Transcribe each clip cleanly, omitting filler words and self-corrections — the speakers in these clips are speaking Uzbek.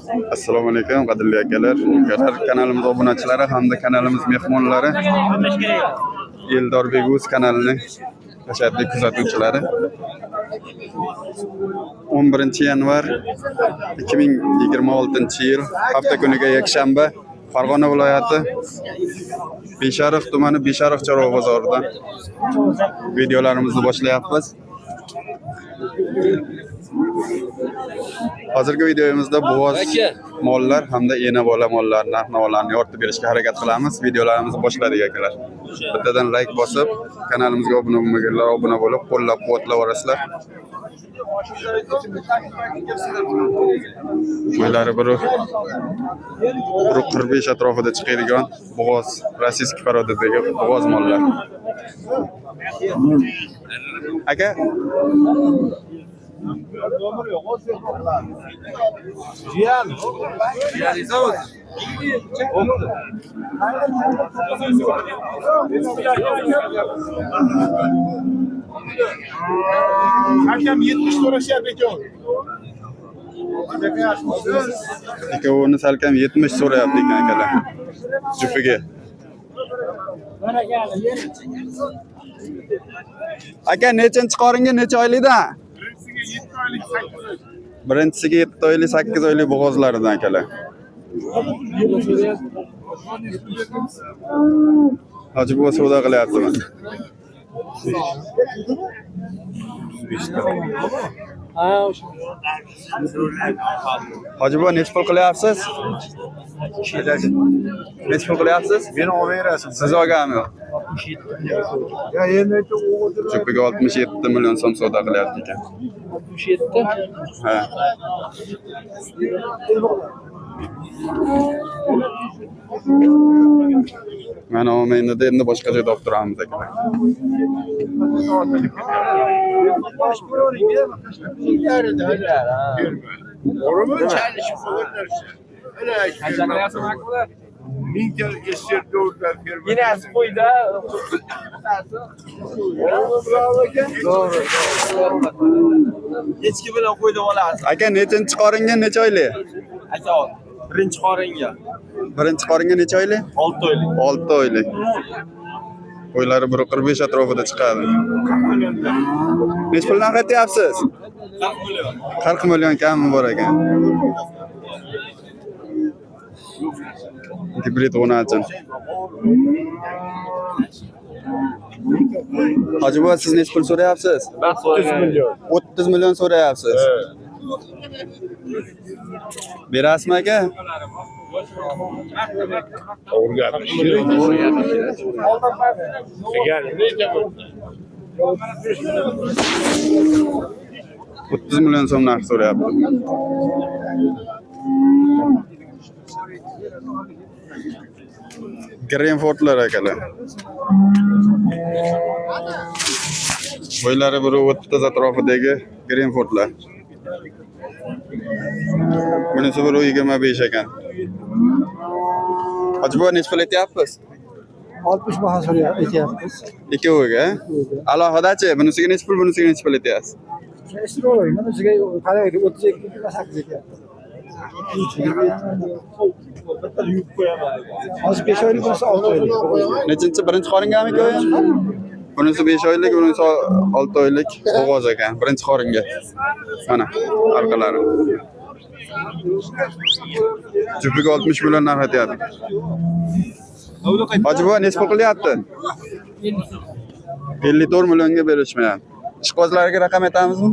Assalomu alaykum, qadrli akalar, ukalar, kanalimiz obunachilari hamda kanalimiz mehmonlari. Eldorbek Uz kanalining tashaddiy kuzatuvchilari. 11 yanvar 2026 yil, hafta kuniga yakshanba, Farg'ona viloyati Beshariq tumani Beshariq chorva bozoridan videolarimizni boshlayapmiz. Hozirgi videomizda bo'g'oz mollar hamda ena bola mollar narx-navolarni yoritib berishga harakat qilamiz. Videolarimizni boshladik, akalar. Bittadan like bosib, kanalimizga obuna bo'lmaganlar obuna bo'lib, qo'llab-quvvatlab borasizlar. Bo'ylari biri 45 atrofida chiqadigan bo'g'oz, rossiyskiy parodadagi bo'g'oz mollar. Aka, Hakam 70 so'rashyapti ekan. Ikkovini salkam 70 so'rayapti ekan, akalar. Jufiga. Aka, nechinchi qoringa, necha oylikdan? Birinchisiga 7 oylik, 8 oylik. Birinchisiga 7 oylik, 8 oylik bo'g'ozlaridan, akalar. Hoji buva savdo qilyaptimi? Hoji buva, necha pul qilyapsiz? Necha pul qilyapsiz? Meni olmayverasiz. Siz olganmi yo'q? Ya endi o'g'il Jufiga 67 million so'm savdo qilyapti ekan. 67. Ha. Mana olmaydi, endi boshqa joyda olib turamiz, akalar. Doğru Çalışıp Mingta esher to'rtlar ferma. Yinasi qo'yda. To'g'ri. Echki bilan qo'yda olasiz. Aka, nechinchi qoringa, necha oylik? Aka, birinchi qoringa. Birinchi qoringa necha oylik? 6 oylik. 6 oylik. Qo'ylari 1.45 atrofida chiqadi. Necha puldan qaytyapsiz? 40 million. 40 million kami bor ekan. Gibrid o'nachin. Hoji buva, siz necha pul so'rayapsiz? 30 million. 30 million so'rayapsiz. Berasizmi, aka? To'g'ri gapirish kerak. Agar necha bo'lsa? 30 million so'm narx so'rayapti. Greenfordlar, akalar. Bo'ylari 1.30 atrofidagi Greenfordlar. Bunisi 1.25 ekan. Hoji buva, necha pul aytyapsiz? 60 baho aytyapmiz. Ikkoviga? Alohidachi, bunisiga necha pul, bunisiga necha pul aytyapsiz? Ishtirok bunisiga qaraydi 32 8 aytyapti. Hozir 5 oylik bo'lsa 6 oylik. Nechinchi, birinchi qoringami ikkovi ham? Bunisi 5 oylik, bunisi 6 oylik bo'g'oz ekan, birinchi qoringa. Mana orqalari. Jufiga 60 million narx aytyapti. Hoji buva, necha pul qilyapti? 54 millionga berishmayapti. Ishqibozlarga raqam aytamizmi?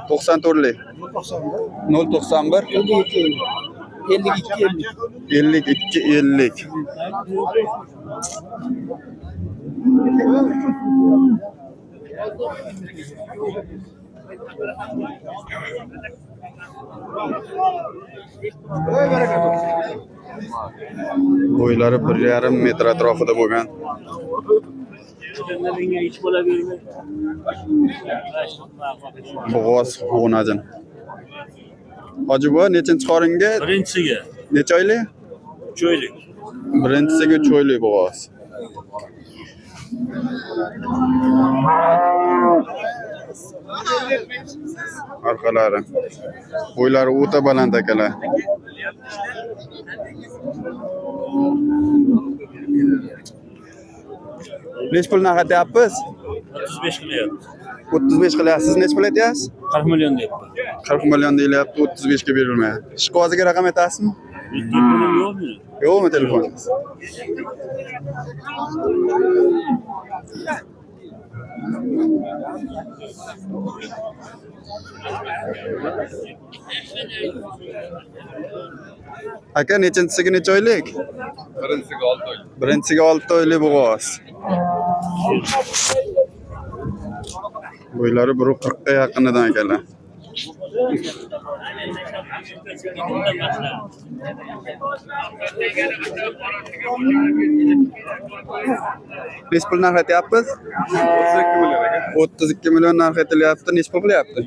94lik. 091 52 52 52 50. Bo'ylari 1,5 metr atrofida bo'lgan. Bo'g'oz g'unajin. Hoji buva, nechinchi qoringa? Birinchisiga Necha oylik? 3 oylik. Birinchisiga 3 oylik bo'g'oz. Orqalari. Bo'ylari o'ta baland akalar. Nech pul narx aytyapmiz? 35 qilyapti. 35 qilyapsiz. Siz nech pul aytyapsiz? 40 million deyapti. 40 million deyilyapti, 35 ga berilmayapti. Ishqiboziga raqam aytasizmi? Telefonim yo'q meni. Yo'qmi telefoningiz? Aka, nechinchisiga necha oylik? Birinchisiga 6 oylik. Birinchisiga 6 oylik bo'g'oz. Bo'ylari 1.40 ga yaqinidan akalar. Nech pul narx aytyapmiz? 32 million aka. 32 million narx aytilyapti. Nech pul qilyapti?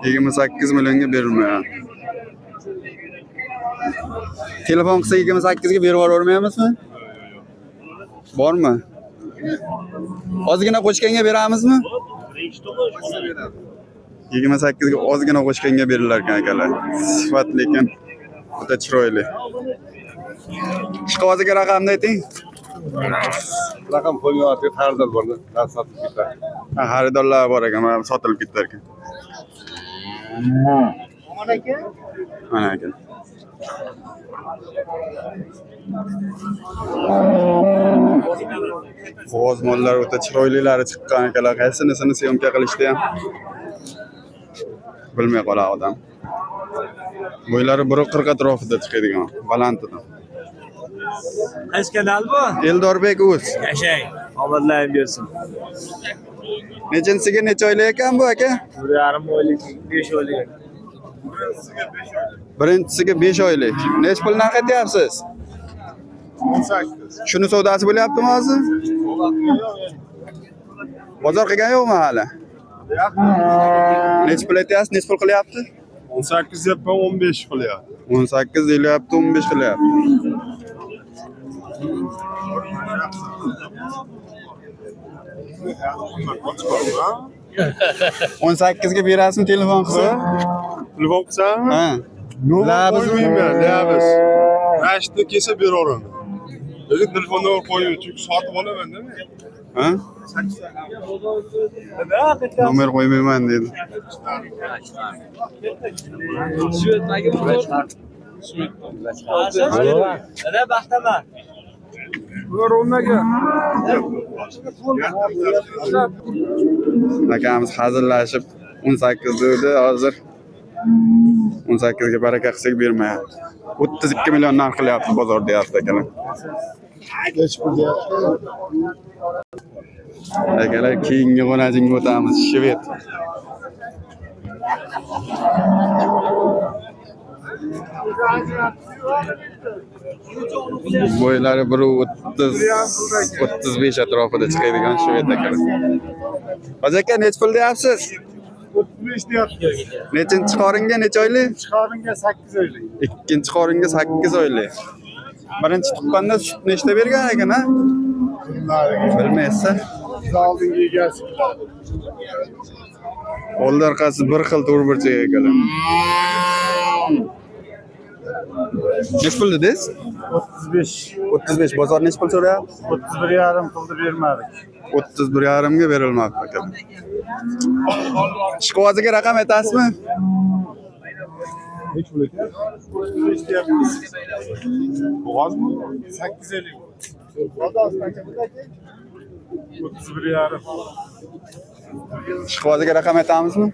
28 million. 28 millionga berilmayapti. Telefon qilsa 28 ga berib yubormaymizmi? Bormi? Ozgina qo'shganga beramizmi? 28 ga ozgina qo'shganga berilar ekan akalar. Sifat lekin o'ta chiroyli. Ishqiboziga raqamni ayting. Raqam qo'ymayapti, xaridor bor, narx sotib ketadi. Ha, xaridorlar bor ekan, mana sotilib ketar ekan. Mana aka. Bo'g'oz mollar o'ta chiroylilari chiqqan akalar. Qaysinisini syomka qilishdi ham bilmay qoladi odam. Bo'ylari 1.40 atrofida chiqadigan, balandidan. Qaysi kanal bu? Eldorbek o'z. Yashang. Omadlaring bersin. Nechinchisiga necha oylik ekan bu aka? 1,5 oylik, 5 oylik. Birinchisiga 5 oylik. Nech pul narx aytyapsiz? 18. Shuni savdosi bo'lyaptimi hozir? Bozor qilgan yo'qmi hali? Nech pul aytyapsiz? Nech pul qilyapti? 18 deyapman, 15 qilyapti. 18 deyilyapti, 15 qilyapti. O'n sakkizga berasizmi telefon qilsa? Telefon qilsam? Ha. Nomer Labizmi? qo'ymayman, labiz. Rashidni kelsa beraveraman. Lekin telefon nomer qo'ymayman, chunki sotib olaman-da men. Ha? Nomer qo'ymayman dedi. Dada baxtaman. Akamiz hazillashib 18 dedi, hozir 18 ga baraka qilsak bermayapti. 32 million narx qilyapti bozor deyapti akalar. Akalar, keyingi xonajinga o'tamiz, shved. Bo'ylari 1.30 35 atrofida chiqadigan shved akalar. Hoji aka, nech pul deyapsiz? 35 deyapti. Nechinchi qoringa necha oylik? Chiqarimga 8 oylik. Ikkinchi qoringa 8 oylik. Birinchi tuqqanda sut nechta bergan ekan, ha? Bilmaysiz. Oldingi egasi biladi. Oldi orqasi bir xil to'rtburchak ekanlar. Nech pul dedingiz? 35. 35. Bozor nech pul so'rayapti? 31,5 pulni bermadik. 31,5 ga berilmoqda aka. Ishqiboziga raqam aytasizmi? Nech pul ekan? 35 deyapmiz. Bo'g'ozmi? 8.50. 31,5. Ishqiboziga raqam aytamizmi?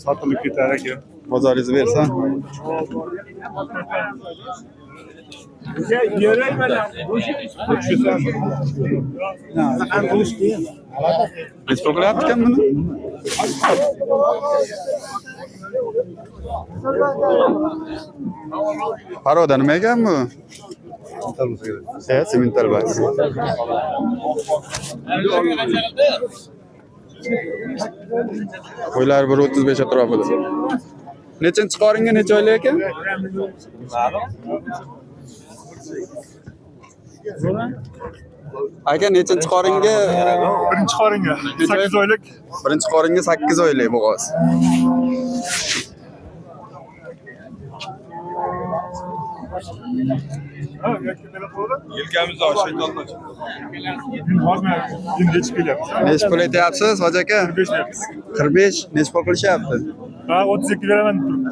Sotilib ketar ekan. Bozoringizni bersa. Nech pul qilyapti ekan buni? Paroda nima ekan bu? Semental bas. Qo'ylar 1.35 atrofida. Nechinchi qoringa necha oylik ekan? Aka, nechinchi qoringa? Birinchi qoringa 8 oylik. Birinchi qoringa 8 oylik bo'g'oz. Yelkamizda shaytonlar. Hozir endi yetib kelyapmiz. Nechi pul aytyapsiz, hoji aka? 45 deyapmiz. 45 nechi pul qilishyapti? Ha, 32 beraman deb turibdi.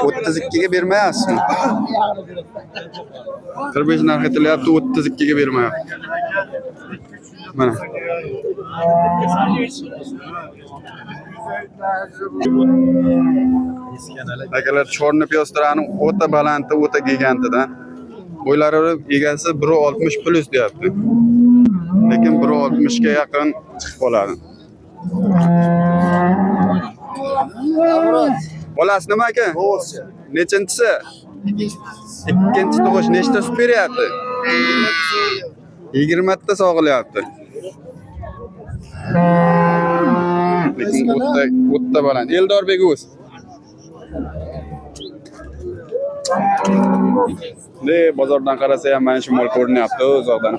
32 ga bermayapsizmi? 45 narx aytilyapti, 32 ga bermayapti. Mana. Akalar, chorni piyostrani o'ta balanti, o'ta gigantidan. Bo'ylari egasi 1.60 plus deyapti. Lekin 1.60 ga yaqin chiqib qoladi. Bolasi nima aka? Nechinchisi? Ikkinchi tug'ish. Nechta sut beryapti? 20 ta sog'ilyapti. Lekin o'ta baland. Eldor Beguz. Ne bozordan qarasa ham mana shu mol ko'rinyapti uzoqdan.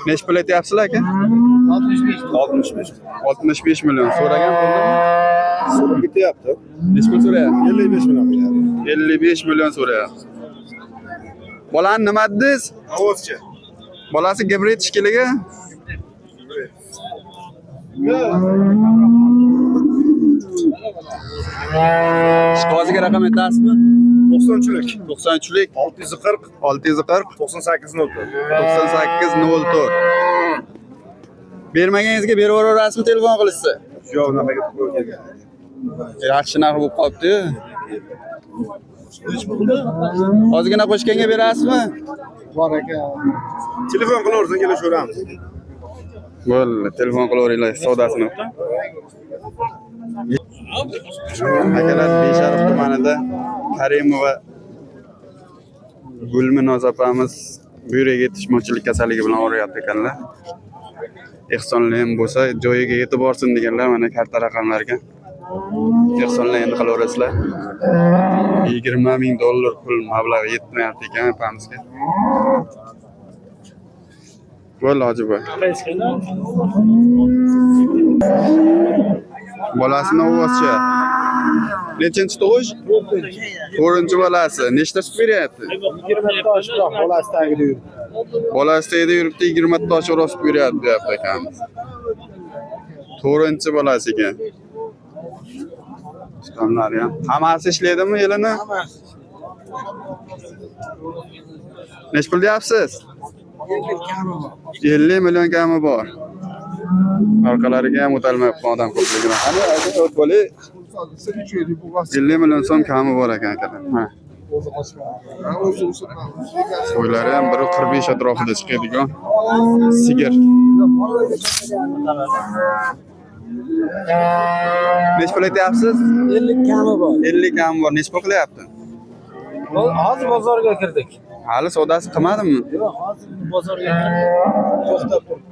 Nechi pul aytyapsizlar aka? 65. 65. 65 million so'ragan pulni. So'rab ketyapti. Nechi pul so'rayapti? 55 million qilyapti. 55 million so'rayapti. Bolani nima dedingiz? Ovozchi. Bolasi gibrid shekilli. Ishqiboziga raqam aytasizmi? 93lik. 93lik 640 640 98 04. 98 04. Bermaganingizga berib yuborasizmi telefon qilishsa? Yo'q, unaqaga to'g'ri kelgan. Yaxshi narx bo'lib qolibdi-yu. Ozgina qo'shganga berasizmi? Bor aka. Telefon qilaversin, kelishaveramiz. Bo'ldi, telefon qilaveringlar savdosini. Akalar, Besharif tumanida Karimova Gulminoz opamiz buyrak yetishmovchilik kasalligi bilan og'riyapti ekanlar. Ehsonli ham bo'lsa joyiga yetib borsin deganlar mana karta raqamlarga. Ehsonli endi qilaverasizlar. 20 ming dollar pul mablag'i yetmayapti ekan opamizga. Bo'ldi, hoji boy. Bolasini ovozchi. Nechinchi tug'ish? To'rtinchi bolasi. Nechta sut beryapti? 20 ta oshiqroq bolasi tagida yuribdi. Bolasi tagida yuribdi, 20 ta oshiqroq sut beryapti deyapti akamiz. To'rtinchi bolasi ekan. Tutamlari ham. Hammasi ishlaydimi yilini? Nechi pul deyapsiz? 50 million kami bor. Orqalariga ham o'tolmayapti odam ko'pligidan. Qani, aka, o't bo'ling. 50 million so'm kami bor ekan akalar. Ha. Qo'ylari ham 1.45 atrofida chiqadigan sigir. Nechi pul aytyapsiz? 50 kami bor. 50 kami bor. Nechi pul qilyapti? Hozir bozorga kirdik. Hali savdasi qilmadimmi? Yo'q, hozir bozorga kirdik. To'xtab turibmiz.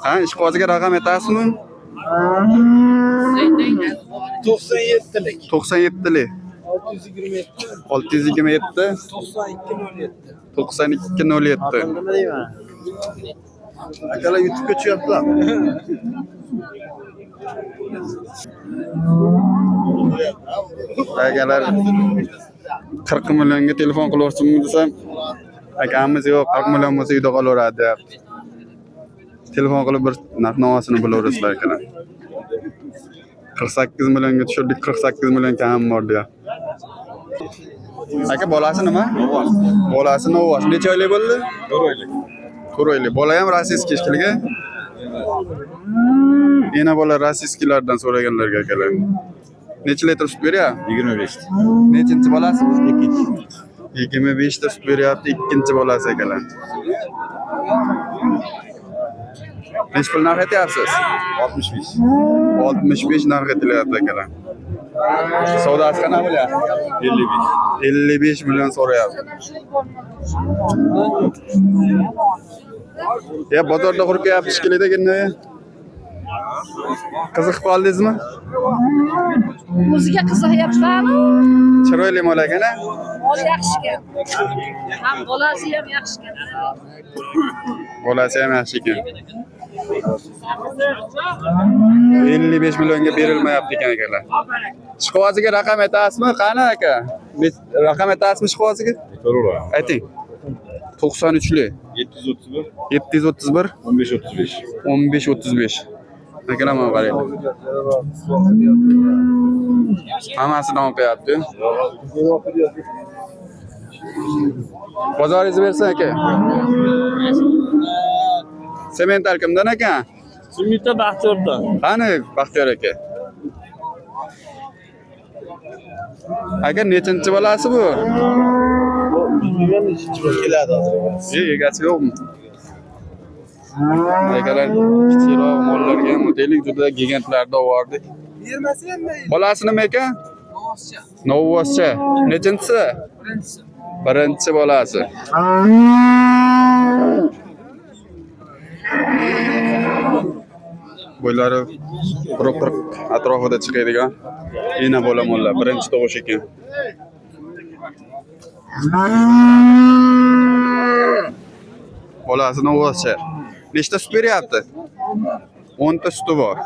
Ha, ishqiboziga raqam aytasizmi? 97lik. 97lik. 627 627 92 07. 92 07. Nima deyman? Akalar YouTube'ga tushyaptilar. Akalar 40 millionga telefon qilaversinmi desam, akamiz yo'q, 40 million bo'lsa uyda qolaveradi deyapti. Telefon qilib bir narx navosini bilaverasizlar akalar. 48 millionga tushirdik, 48 million kam bor deyapti. Aka, bolasi nima? Bolasi Novvosh. Necha oylik bo'ldi? 4 oylik. 4 oylik. Bola ham rossiyskiy shekilli. Ena bola rossiyskiylardan so'raganlarga akalar. Necha litr sut beryapti? 25. Nechinchi bolasi? 25 ta sut beryapti, ikkinchi bolasi akalar. Nechi pul narx aytyapsiz? 65. 65 narx aytilyapti akalar. Savdosi qanaqa bo'lyapti? 55. 55 million so'rayapti. Ya bozorda hurkayapti shekilli-da. Qiziqib qoldingizmi? O'ziga qiziqyapman. Chiroyli mol ekan, a? Mol yaxshi ekan. Ham bolasi ham yaxshi ekan. Bolasi ham yaxshi ekan. 55 millionga berilmayapti ekan akalar. Ishqiboziga raqam aytasizmi? Qani aka? Raqam aytasizmi ishqiboziga? Ayting. 93lik 731 731 15 35. 15 35. Akalar mana qaranglar. Hammasidan o'qiyapti. Bozoringizni bersin aka. Semental kimdan ekan? Sumita Baxtiyordan. Qani Baxtiyor aka? Aka nechinchi bolasi bu? Keladi hozir. Egasi yo'qmi? Akalar kichikroq mollarga ham o'taylik, juda gigantlarni olib. Bolasi nima ekan? Novvoscha. Nechinchisi? Birinchisi. Bolasi. Bo'ylari 1.40 atrofida chiqadigan ena bola mollar, birinchi tug'ish ekan. Bolasi novvoscha. Nechta sut beryapti? 10 ta suti bor.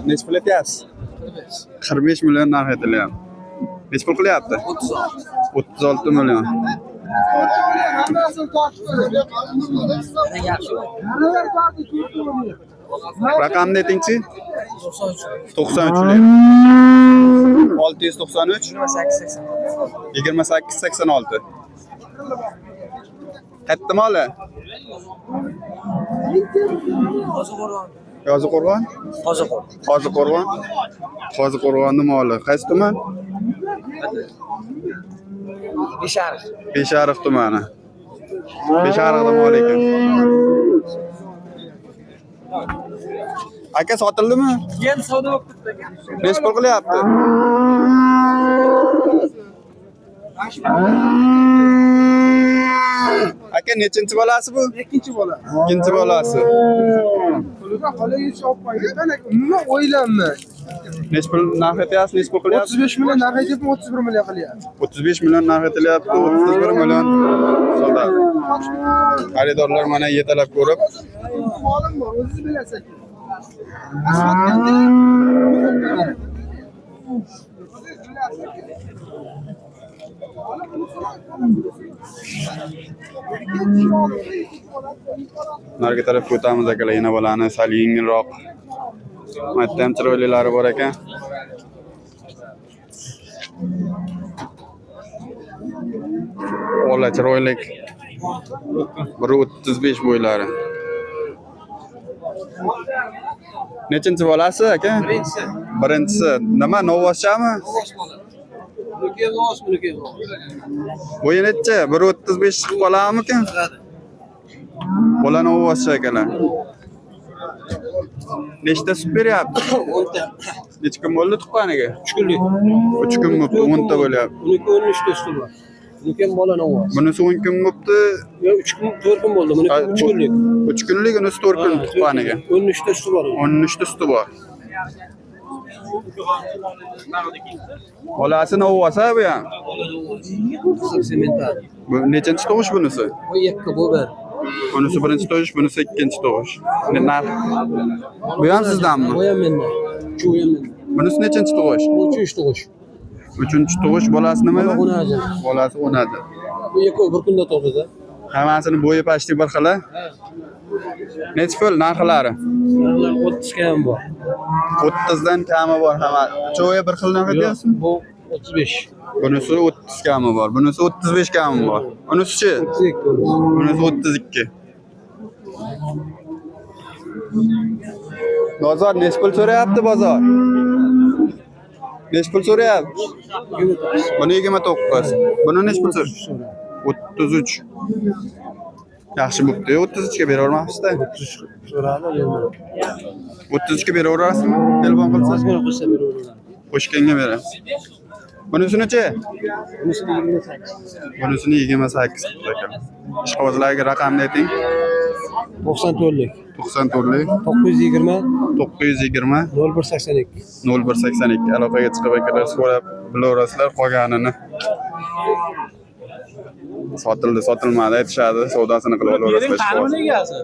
Necha pul aytyapsiz? 45 million narx aytilyapti. Necha pul qilyapti? 36 million. Raqamni aytingchi? 93 lik. 693 28 86. Qayerda moli? Yoziqo'rg'on? Qoziqo'rg'on. Qoziqo'rg'onni moli. Qaysi tuman? Beshariq. Beshariq tumani. Beshariqda mol ekan. Aka sotildimi? Endi savdo bo'lib ketdi aka. Necha pul qilyapti? Aka nechinchi bolasi bu? Ikkinchi bola. Ikkinchi bolasi. Pulidan qolaga olib qo'ygan. Umuman o'ylanma. Necha pul narx aytyapsiz? Necha pul qilyapsiz? 35 million narx aytyapman, 31 million qilyapti. 35 million narx aytilyapti, 31 million sotadi. Xaridorlar mana yetalab ko'rib, Molim bor, o'zingiz bilasiz. Narigi tarafga o'tamiz akalar, yana bolani sal yengilroq. Mana ham chiroylilari bor ekan. Ola chiroylik. 1.35 bo'ylari. Nechinchi bolasi aka? Birinchisi. Birinchisi. Nima, novvoschami? Buniki novvos, buniki novvos. Bo'yi necha? 1.35 chiqib qoladimikan? Bola novvoscha akalar. Nechta sut beryapti? 10 ta. Necha kun bo'ldi tuqqaniga? 3 kunlik. 3 kun bo'libdi, 10 ta bo'lyapti. Buniki 13 ta suti bor. Buniki ham bola novvos. Bunisi 10 kun bo'libdi. Yo 3 kun, 4 kun bo'ldi. Buniki 3 kunlik. 3 kunlik, unisi 4 kun tuqqaniga. 13 ta suti bor. 13 ta suti bor. Bolasi novvosa bu ham. Semental. Bu nechinchi tug'ish bunisi? Bu 2, bu 1. Bunisi birinchi tug'ish, bunisi ikkinchi tug'ish. Narx. Bu ham sizdanmi? Bu ham mendan. Chu ham mendan. Bunisi nechinchi tug'ish? Bu 3 tug'ish. Uchinchi tug'ish bolasi nima edi? O'nadi. Bolasi o'nadi. Bu ikkovi bir kunda tug'di-da. Hammasini bo'yi pashti bir xil. Necha pul narxlari? Narxlar 30 ga ham bor. 30 dan kami bor hamma. Uchovi bir xil narx aytyapsizmi? Bu 35. Bunisi 30 kami bor. Bunisi 35 kami bor. Unisichi? 32 Bunisi 32. Bozor necha pul so'rayapti bozor? Necha pul so'rayapti? Buni 29. Buni necha pul so'rayapti? 33. Yaxshi bo'pti. 33 ga beravermabsiz-da. So'radi, 33 ga beraverasizmi? Telefon qilsa? Ozgina qo'shsa beraveraman. Qo'shganga beramiz. Bunisini-chi? Bunisini 28. Bunisini 28 ekan. Ishqibozlarga raqamni ayting. 94lik. 94lik. 920 920 0182. 0182 aloqaga chiqib akalar so'rab bilaverasizlar qolganini. Sotildi, sotilmadi aytishadi, savdosini qilib olaverasizlar. Bering, egasi.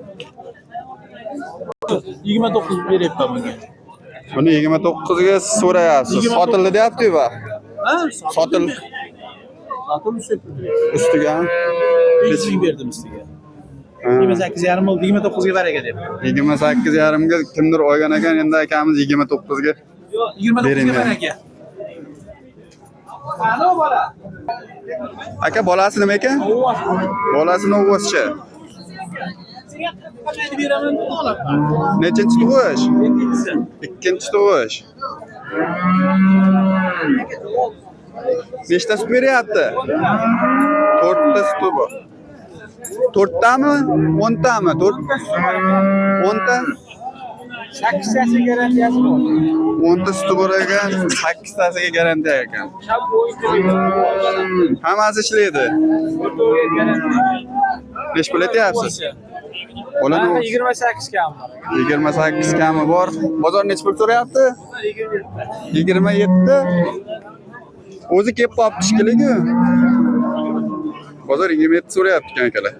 29 beryapman bunga. Buni 29 ga so'rayapsiz. Sotildi deyapti-ku. Ha? Sotil Sotildi. ustiga. 5 ming berdim ustiga. Ha. 28,5 bo'ldi, 29 ga baraka deb. 28,5 ga kimdir olgan ekan, endi akamiz 29 ga Yo'q, 29 Bering, ga baraka. Qani u bola? Aka bolasi nima ekan? Bolasini o'g'izchi. Qanday beraman deb olaman. Nechinchi tug'ish? Ikkinchisi. Ikkinchi tug'ish. Nechta sut beryapti? To'rtta suti bor. To'rttami? O'ntami? To'rt. O'nta? Sakkiztasi garantiyasi bor. O'nta suti bor ekan, sakkiztasiga garantiya ekan. Hammasi ishlaydi. Nechi pul aytyapsiz? Bolani 28 kam bor. 28 kami bor. Bozor nechi pul so'rayapti? 27. O'zi kelib qolibdi shekilli-ku. Bozor 27 so'rayapti ekan akalar.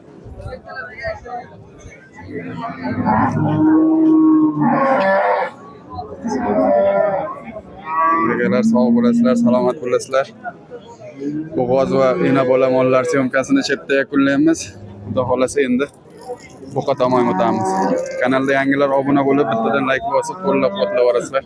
Akalar sog' bo'lasizlar, salomat bo'lasizlar. Bo'g'oz va ena bola mollar syomkasini chetda yakunlaymiz. Xudo xolasa endi buqa tomon o'tamiz. Kanalda yangilar obuna bo'lib, bittadan like bosib, qo'llab-quvvatlab borasizlar.